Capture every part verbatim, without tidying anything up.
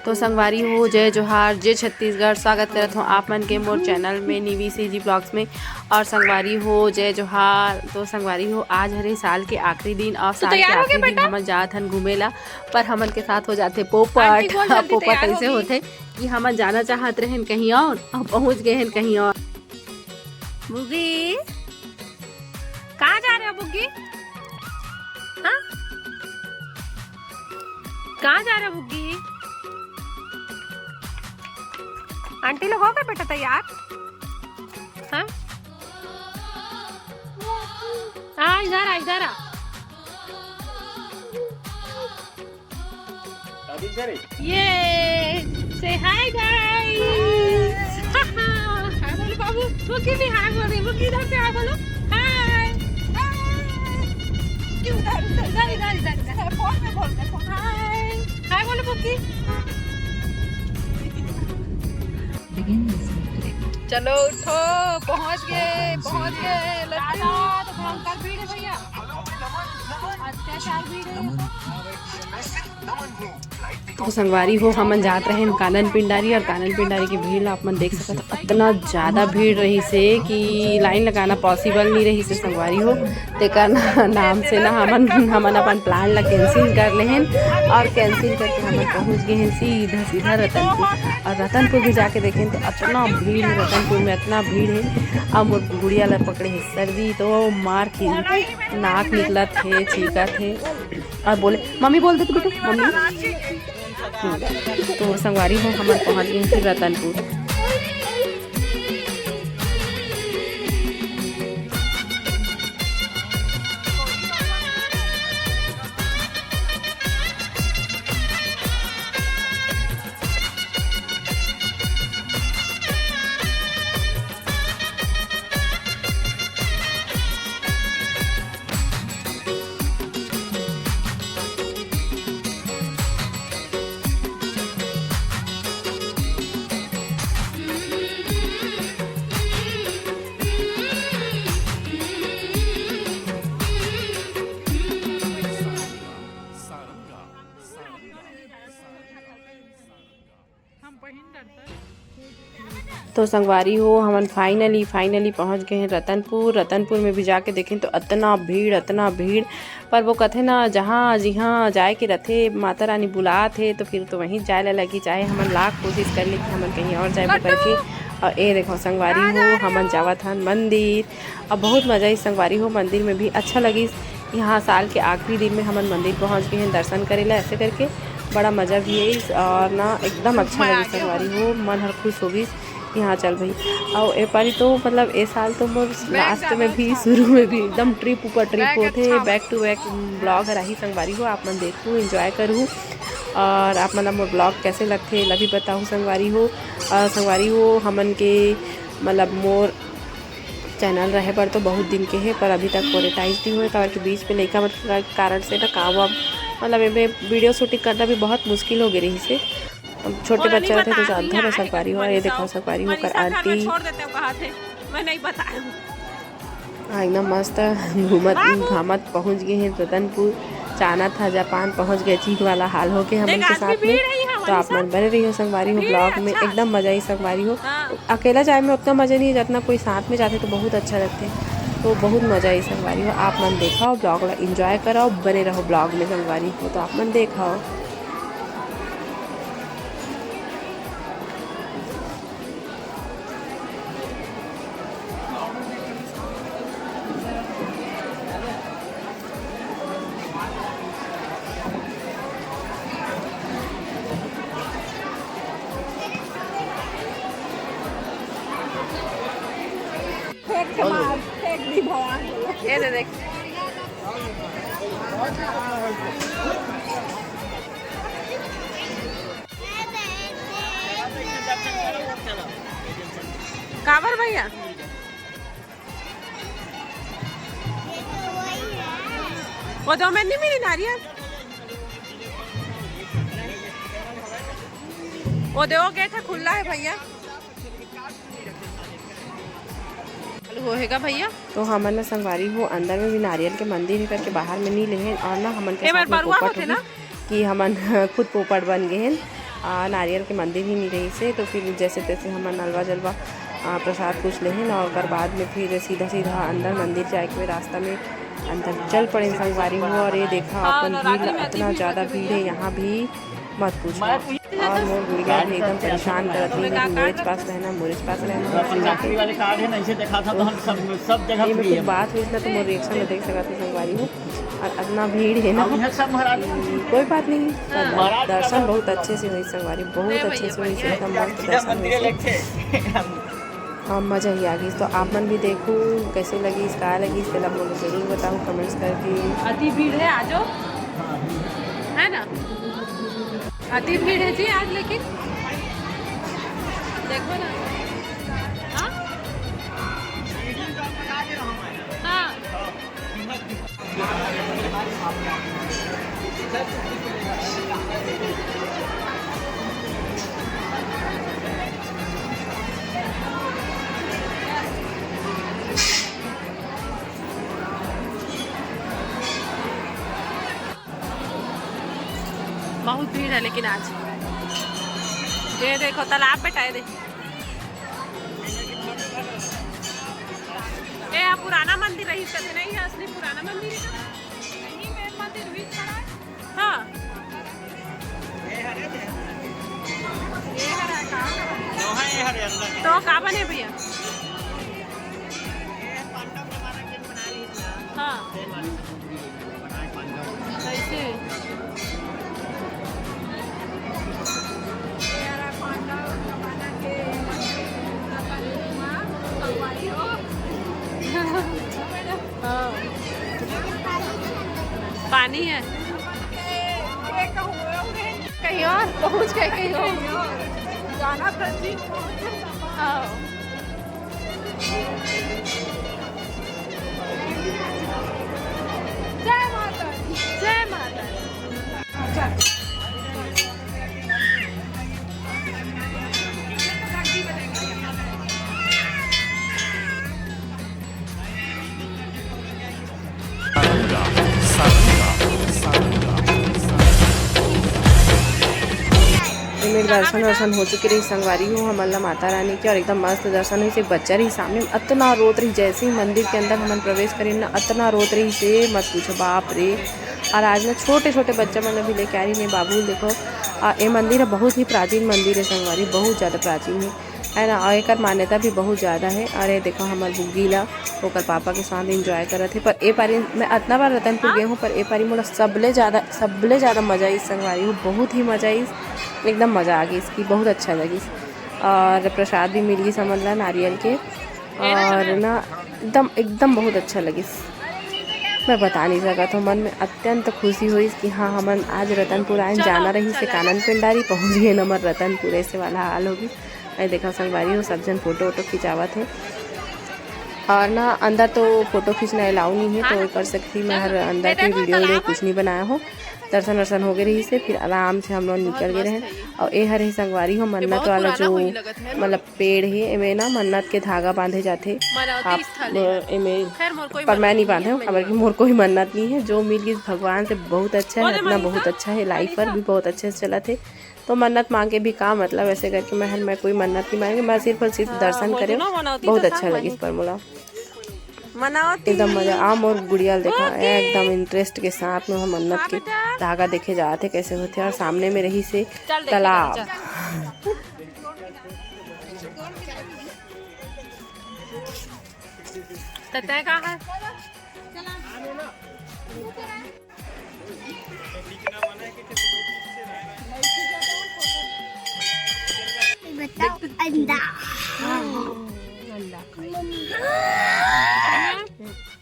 तो संगवारी हो, जय जोहार, जय छत्तीसगढ़। स्वागत करत हो आप मन के मोर चैनल में, नीवी सीजी ब्लॉग्स में। और संगवारी हो, जय जोहार। तो संगवारी हो, आज हरे साल के आखिरी दिन, और साल के आखिरी दिन हमन जात हन घूमे ला, पर हमन के साथ हो जाथे पोपट। पोपट ऐसे होथे कि हमन जाना चाहत रहेन कहीं और, और पहुंच गए हन कहीं और। बुगी, कहाँ जा रहे हो बुगी? हाँ, कहाँ जा रहे हो बुगी? आंटी लोग हो गए बेटा तैयार? हाँ, हाँ, इधर आ, इधर आ। ये से हाय गाइस। हाय बोलो बाबू, वो क्यों नहीं हाय बोल रही? वो किधर से हाय बोलो? हाय। हाय। क्यों उधर, उधर? इधर, इधर, इधर, इधर। फोन में बोल रहे, फोन। हाय। हाय बोलो बुकी। चलो उठो, पहुंच गए, पहुंच गए। दादा, तो भयंकर भीड़ है भैया। अत्याचार भीड़ है। तो संगवारी हो, हमन जात रहेन कानन पिंडारी, और कानन पिंडारी के भीड़ ला आप मन देख सकत हो, अतना ज्यादा भीड़ रहिसे कि लाइन लगाना पॉसिबल नहीं रहिसे संगवारी हो। तेकर ना-, नाम से ना हमन, हमन अपन प्लान ला कैंसिल कर लेहेन, और कैंसिल करके हमन पहुंच गए हैं सीधा सीधा रतनपुर। और रतनपुर भी जाके देखें तो अतना भीड़ है, रतनपुर में अतना भीड़ है। अब मोर गुड़िया ला पकड़े है सर्दी, तो मार के नाक निकलत है, छींकत है। और बोले, "मम्मी बोल दे तो बेटा, मम्मी।" हम्म। तो संगवारी हो, हमन पहुंच गए फिर रतनपुर। तो संगवारी हो, हमन finally, finally पहुंच गए हैं रतनपुर। रतनपुर में भी जाके देखें तो अतना भीड़, अतना भीड़। पर वो कथे ना, जहाँ जिहाँ जाए के रथे, माता रानी बुलात हे, तो फिर तो वहीं जाए ला लगी, चाहे हमन लाख कोशिश कर ले कि हमन कहीं और जाए करके। और ए देखो संगवारी हो, हमन जावत हन मंदिर। अब बहुत मजा आई संगवारी हो, मंदिर में भी अच्छा लगिस। यहाँ साल के आखिरी दिन में हमन मंदिर पहुँच गए हैं दर्शन करे ला, ऐसे करके बड़ा मजा भी आई। और ना एकदम अच्छा लगिस संगवारी हो, मन हर खुश हो गइस। यहाँ चल भाई। और ए पारी तो मतलब ए साल तो मोर लास्ट में भी, शुरू में भी एकदम ट्रिप ऊपर ट्रिप होथे, back to back ब्लॉग हर आही संगवारी हो, आप मन देखहू, एंजॉय करहू। और आप मन ला मोर ब्लॉग कैसे लगथे, ला भी बताहू संगवारी हो। और संगवारी हो, हमन के मतलब मोर चैनल रहे बर तो बहुत दिन के हे, पर अभी तक मोनेटाइज नहीं होए, काबर कि बीच में लइका मन के कारण से ना काम वाम, मतलब एमे वीडियो शूटिंग करना भी बहुत मुश्किल हो गए रहिसे। अब छोटे बच्चा रहिथे तो जानथो ना संगवारी हो। ये देखो संगवारी हो, ओकर आंटी छोड़ देते हो, कहा थे मैं नहीं बताया। हाँ, एकदम मस्त घूमत घामत पहुँच गए हैं रतनपुर। चाइना था जापान पहुँच गए, चीन वाला हाल हो के हमन के साथ में। तो आप मन बने रहियो संगवारी हो ब्लॉग में, एकदम मजा आई संगवारी हो। अकेला जाए में उतना मजा नहीं है जितना कोई साथ में जाथे तो बहुत अच्छा लगथे। तो बहुत मजा आई संगवारी हो, आप मन देखा ब्लॉग ला, एंजॉय करो, बने रहो ब्लॉग में संगवारी हो। तो आप मन देखा। फेंक के मार, फेंक दी भगवान को। ये दे देख। काबर भैया? वो दो में नहीं मिली नारियल। वो दे, वो गेट है, खुला है भैया। चालू होएगा भैया। तो हमन ना संगवारी हो, अंदर में भी नारियल के मंदिर है करके बाहर में नहीं लेहे, और ना हमन के साथ में पोपट होगी कि हमन खुद पोपट बन गए हैं। आ, नारियल के मंदिर ही नहीं रहिस हे, तो फिर जैसे तैसे हमन नलवा जलवा, आ, प्रसाद कुछ लेहे ना, ओकर बाद में फिर सीधा सीधा अंदर मंदिर जाए के रास्ता में अंदर चल पड़े संगवारी हो। और ये देखा, अपन भीड़, इतना ज़्यादा भीड़ है यहाँ भी, मत पूछो। और मोर गुड़िया भी एकदम परेशान करत रही, मोरेच पास रहना, मोरेच पास रहना। बात हुई ना, तो मोर रिएक्शन में देख सकत हो संगवारी हो। और इतना भीड़ है ना, कोई बात नहीं, दर्शन बहुत अच्छे से हुई संगवारी, बहुत अच्छे से हुई, एकदम मस्त दर्शन हुई। हाँ, मजा ही आ गई। तो आप मन भी देखो, कैसे लगी, का लगी, इसके लिए आप लोग जरूर बताओ कमेंट्स करके। अति भीड़ है, आ जाओ, है ना, अति भीड़ है जी आज, लेकिन देखो ना। हाँ, हाँ। बहुत भीड़ है लेकिन आज। ये देखो तालाब बेटा, ये देखो। ये पुराना मंदिर रहिस कथे, नहीं है असली पुराना मंदिर है। नहीं, मेन मंदिर भी खड़ा है। हाँ। तो का बने भैया? हाँ। कैसे? हाँ। पानी है। कहीं और पहुंच गए, कहीं और। जाना था जी। हाँ। जय माता दी। जय माता दी। ये मेर दर्शन वर्शन हो चुके रही संगवारी हो हमन ला माता रानी के, और एकदम मस्त दर्शन हुई। एक बच्चा रही सामने, अतना रोत रही, जैसे ही मंदिर के अंदर हमन प्रवेश करेन ना, अतना रोत रही से मत पूछो, बाप रे। और आज ना छोटे छोटे बच्चा मन भी लेके आ रही ने बाबू। देखो, आ, ये मंदिर है, बहुत ही प्राचीन मंदिर है संगवारी, बहुत ज़्यादा प्राचीन है, है ना। और एकर मान्यता भी बहुत ज़्यादा है। और ये देखो हमर बुग्गी ला ओकर पापा के साथ एंजॉय करत हे। पर ए पारी मैं अतना बार रतनपुर गे हूँ, पर ए पारी मोला सबले ज़्यादा, सबले ज़्यादा मज़ा आइस संगवारी हो, बहुत ही मज़ा आइस, एकदम मज़ा आ गई इसकी, बहुत अच्छा लगिस। और प्रसाद भी मिल गई हमन ला नारियल के, और ना एकदम, एकदम बहुत अच्छा लगिस। मैं बता नहीं सकत हूँ, मन में अत्यंत खुशी हुई कि हाँ, हमन आज रतनपुर आए, जाना रही से कानन पिंडारी, पहुँच गए हमर रतनपुर, ऐसे वाला हाल होगी। अरे देखा संगवारी हो, सब जन फोटो वोटो खिंचावत हे। और ना अंदर तो फोटो खींचना अलाउ नहीं है, तो कर सकती मैं हर अंदर के वीडियो वीडियो कुछ नहीं बनाया हो। दर्शन वर्शन हो गए रही से, फिर आराम से हम लोग निकल गए रहे। और ए हरे संगवारी हो मन्नत वाला जो मतलब पेड़ है, एमे ना मन्नत के धागा बांधे जाथे। आप एमे पर मैं नहीं बांधे हूँ, काबर कि मोर कोई मन्नत नहीं है। जो मिल गई भगवान से बहुत अच्छा है, अपना बहुत अच्छा है, लाइफ पर भी बहुत अच्छे से चला थे। तो मन्नत मांगे भी का मतलब, ऐसे करके मैं हर, मैं कोई मन्नत नहीं मांगे, मैं सिर्फ और सिर्फ दर्शन करे, बहुत अच्छा लगिस पर मोला। मनावती एकदम मजा आ। मोर गुड़िया ल देखा, एकदम इंटरेस्ट के साथ में हम मन्नत के धागा देखे जात हे कैसे होथे। और सामने में रही से तालाब। तय का है? बताओ अंडा।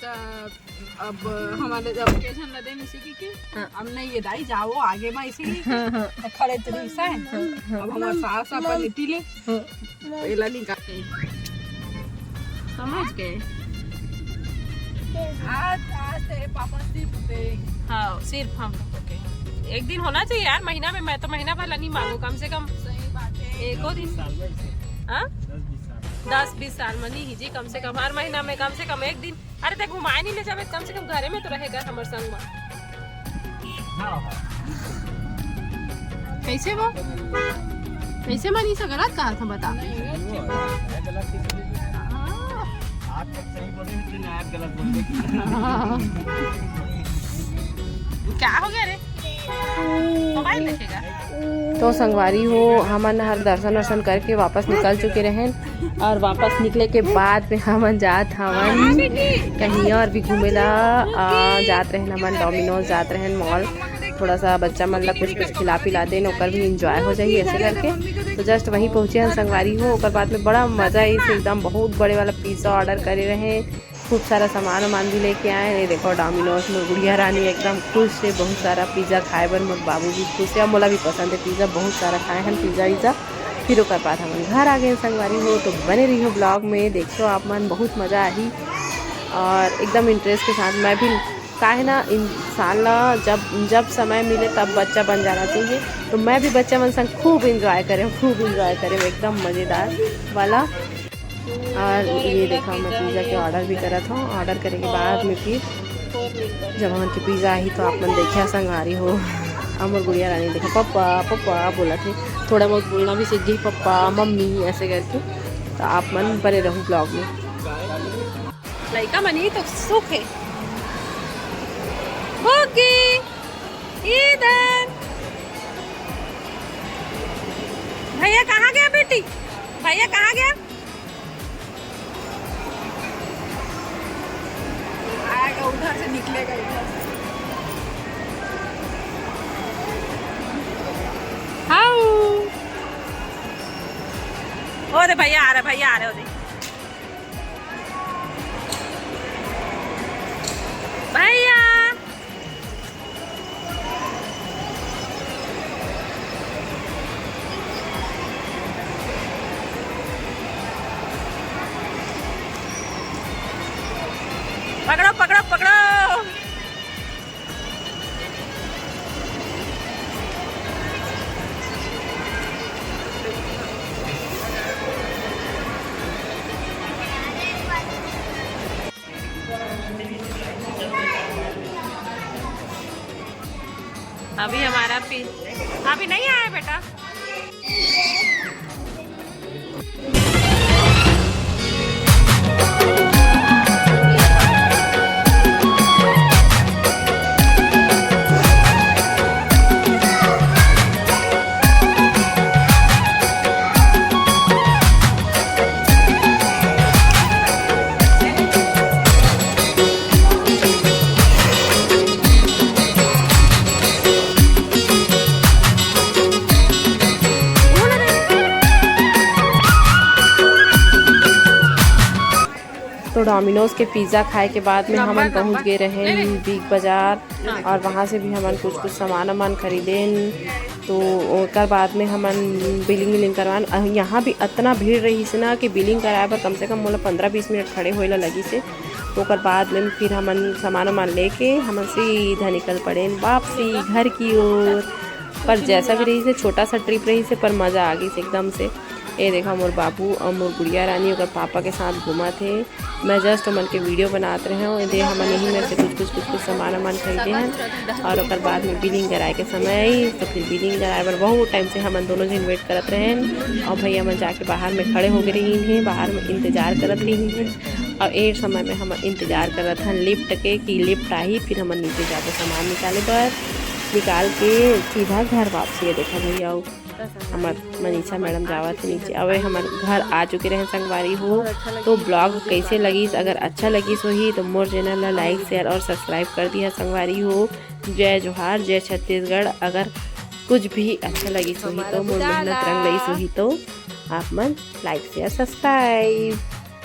त अब हमारे अब केसन लदे मिसी की, की हाँ। अब नहीं ये दाई जाओ आगे में इसी हाँ, हाँ। खड़े तो नहीं सै। हाँ, हाँ। अब हमारे सास अपन इतनी ले हाँ। एला निकाल के। समझ गए? आज, आज तेरे पापा सिर्फ देख। हाँ, सिर्फ हम लोगों के। एक दिन होना चाहिए यार महीना में, मैं तो महीना भर ला नहीं मांगू, कम से कम सही बात है। एको दिन। हाँ? दस बीस साल मनी ही जी, कम से कम हर महीना में कम से कम एक दिन। अरे ते घुमाए नहीं ले जावे, कम से कम घरे में तो रहेगा हमर संग में। हाँ, हाँ। कैसे वो, कैसे मनीषा गलत कहा था, बता। क्या हो गया रे? मोबाइल देखेगा। तो संगवारी हो, हमन हर दर्शन वर्शन करके वापस निकल चुके रहेन और वापस निकले के बाद में हमन जात हवन कहीं और भी घूमे ला। आ, जात रहेन हमन डोमिनोज, जात रहेन मॉल, थोड़ा सा बच्चा मन ला कुछ कुछ खिला पिला देन, ओकर भी एंजॉय हो जाही ऐसे करके। तो जस्ट वहीं पहुँचे हन संगवारी हो, ओकर बाद में बड़ा मजा आई से एकदम बहुत बड़े वाला पिज़्ज़ा ऑर्डर करे रहे, खूब सारा सामान वामान भी लेके आए। ये देखो डोमिनोज में गुड़िया रानी एकदम खुश है, बहुत सारा पिज़्ज़ा खाए बर मोर बाबू भी खुश है, और मोला भी पसंद है पिज़्ज़ा, बहुत सारा खाए हन पिज़्ज़ा विज़्ज़ा। फिर ओकर बाद हमन घर आ गए संगवारी हो, तो बने रहियो ब्लॉग में, देखियो आप मन, बहुत मजा आही और एकदम इंटरेस्ट के साथ मैं भी, काहे ना इंसान ला जब जब समय मिले तब बच्चा बन जाना चाहिए। तो मैं भी बच्चा मन संग खूब एंजॉय करें, खूब एंजॉय करें, एकदम मज़ेदार वाला। और ये देखा मैं पिज़्ज़ा के ऑर्डर भी करत हूँ, ऑर्डर करे के बाद में फिर जब हमन के पिज़्ज़ा आही तो आप मन देखिया संगवारी हो, हमर गुड़िया रानी देखा पप्पा पप्पा बोला थे, थोड़ा बहुत बोलना भी सीख गई पप्पा मम्मी ऐसे करके। तो आप मन बने रहू ब्लॉग में। लइका मन ही तो सुख है। ओके, इधर भैया कहाँ गया बेटी? भैया कहाँ गया? आएगा उधर से, निकलेगा इधर से। हाउ। ओ रे भैया आ रहे, भैया आ रहे, ओ रे। भैया। पकड़ो, पकड़ो, पकड़ो। अभी हमारा पी-, अभी नहीं आया बेटा। तो डोमिनोज के पिज़्ज़ा खाए के बाद में हमन पहुंच गए रहे बिग बाजार, और वहाँ से भी हमन कुछ कुछ सामान वामान खरीदेन। तो ओकर बाद में हमन बिलिंग विलिंग करवान। अ, यहाँ भी अतना भीड़ रहिस ना कि बिलिंग कराए बर कम से कम मोला पंद्रह बीस मिनट खड़े होए ला लगिस हे। तो ओकर बाद में फिर हमन सामान वामान लेके हमन सीधा निकल पड़ेन वापसी घर की ओर। पर जैसा भी रहिस हे, छोटा सा ट्रिप रहिस हे, पर मज़ा आ गइस एकदम से। ये देखा मोर बाबू और मोर गुड़िया रानी ओकर पापा के साथ घूमत हे। मैं जस्ट ओमन के वीडियो बनात रहे हूँ। ये दे हमन यही में से कुछ कुछ कुछ कुछ सामान वामान खरीदे हैं और ओकर बाद में बिलिंग कराए के समय आई, तो फिर बिलिंग कराए बर बहुत टाइम से हमन दोनों झन वेट करत रहे हैं। और भैया मन जाके बाहर में खड़े हो गए रही हैं, बाहर में इंतजार करत रही हैं। और एक समय में हम इंतजार करत हैं लिफ्ट के कि लिफ्ट आही, फिर हमन नीचे जाके सामान निकाले बर, निकाल के सीधा घर वापसी। ये देखा भैया, हमर मनीषा मैडम जावत हे नीचे। अवे हमर घर आ चुके रहे संगवारी हो। तो ब्लॉग कैसे लगिस? अगर अच्छा लगिस होही तो मोर चैनल ला लाइक, शेयर और सब्सक्राइब कर दिया संगवारी हो। जय जोहार, जय छत्तीसगढ़। अगर कुछ भी अच्छा लगिस होही तो मोर मेहनत रंग लगिस होही तो आप मन लाइक, शेयर, सब्सक्राइब।